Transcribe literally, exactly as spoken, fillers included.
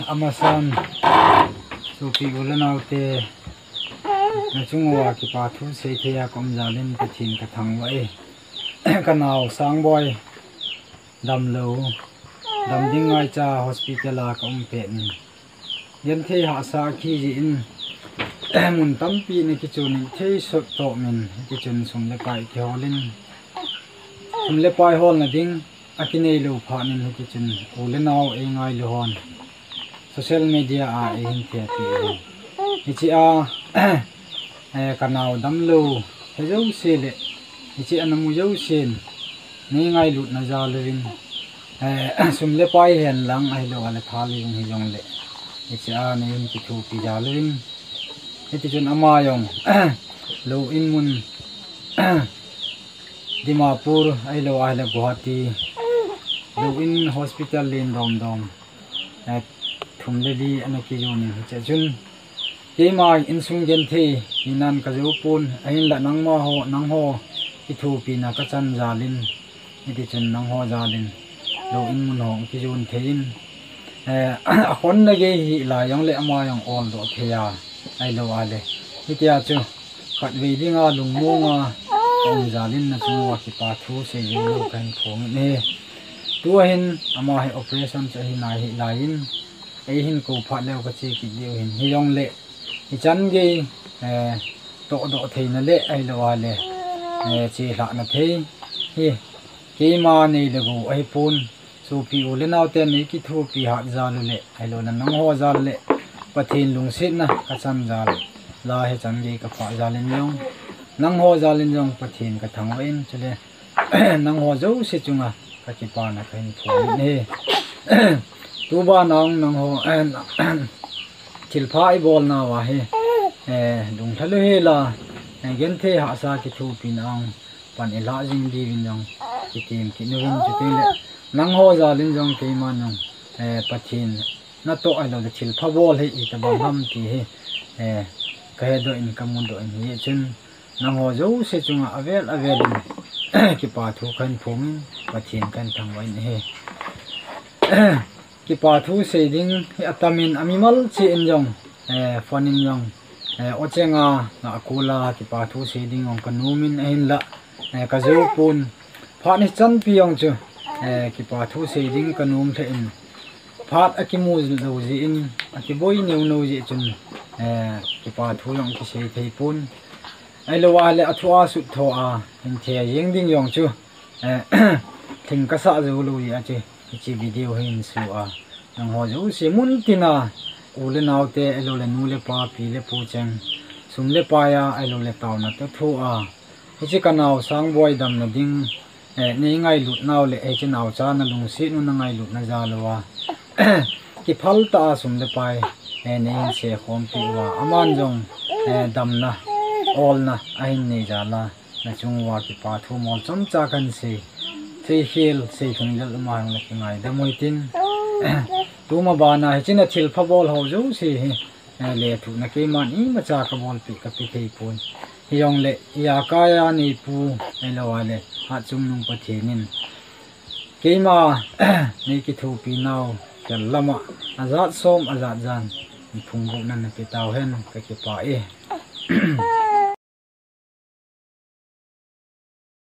Amasan, sopi u le naote, nachung uva kipa thu seithei a ka um jal in Pathen ka thangvah e. Ka nao Sangboi damlou, dam ding ngaicha hospital a ka um pet in, genthei hahsa akhi jeh in, mun tampi in akichun in thei sot toh min, akichun sum le pai kihol in, sum le pai holna ding akinei lou phat in, hitichun u le nao eingailu hon social media a eihin thehpeh in. Hiche a, eh, ka nao damlou he jouse le hiche a namu jousen neingailutna jal uvin, eh, sum le pai hen lang ahilou a le thal jong hijongle hiche a neihin kithopi jal uvin. Hitichun ama jong lou in mun Dimapur ahilou a le Guwahati lou in hospital len domdom, eh, thum le li ana kijon in, hiche chun keima insung genthei hinan ka jou pon, ahinla nangma ho, nangho kithopina ka chan jal in, hitichun nangho jal in lou in mun ho kijon thei in, eh, akhonna gei hih lai jongle ama jong oldoh thei a, ahilou a le hitia chu khatvei dinga lungmonga ka um jal in nachung uva kipa thu seijou lou kahin phong in ahi. Tua hin ama hi operation chu ahi nai hih lai in, eihin kou phat leu kache kit diu hin, hijongle hichan gei, eh, tohdoh theina le ahilou a le, eh, chelhahna thei hi keima nei le gou ahipon, sopi u le naote neikithopi hat jal u le ahiloule nangho jal le Pathen lungsetna ka chan jal la, hichan gei ka pha jal in jong, nangho jal in jong Pathen ka thangvah in, chule nangho jouse chunga ka kipana kahin phong in ahi. Tuban a nangho, eh, thilpha ibolnauva hi, eh, lunglha lou hela, eh, genthei hahsa kithopina a pan ilah jing diuvin jong kitem kit uvin, chutile nangho jal in jong keiman jong, eh, Pathen natoh ahiloule thilpha bol hi itobang ham ti hi, eh, kahedoh in kamudoh in, hichun nangho jouse chunga avel avel in kipa thu kahin phong in Pathen kahin thangvah in ahi. Kipa thu sei ding hi atam in, amimal cheh in jong, eh, phone in jong, eh, ochenga, ngahkhola kipa thu sei ding jong kanom in, ahinla, eh, kajou pon. Phat hichanpi jong chu, eh, kipa thu sei ding kanom lheh in, phat akimu lou jeh in, akiboi neo neo jeh chun, eh, kipa thu jong kisei thei pon. Ahilou a le athu a suttho a hin thei jeng ding jong chu, eh, lhing kasah jou lou jeh a chu hiche video hi hin su a, nangho jouse muntina u le naote ahiloule nu le pa, pi le pu cheng, sum le pai a ahiloule taona toh thu a, hiche ka nao Sangboi damna ding, eh, neingailut nau le hiche naocha nalungset u nangailutna jal uva kiphal tah a sum le pai, eh, neihin sekhompi uva, aman jong, eh, damna olna ahin nei jal a, nachung uva kipa thu mol chomcha kahin sei, seikhel seilhing lel ama jongle kingaidam u hitin. Tuma bana hiche a thilpha bol ho jouse hi, eh, lethuhna keiman imacha kabolpeh kape thei pon. Hijongle ijakai a neipu ahilou a le hatchungnung Pathen in keima neikithopi nau khel lama ajat som ajat jan phungvuhna napeh tauhen, kakipah e.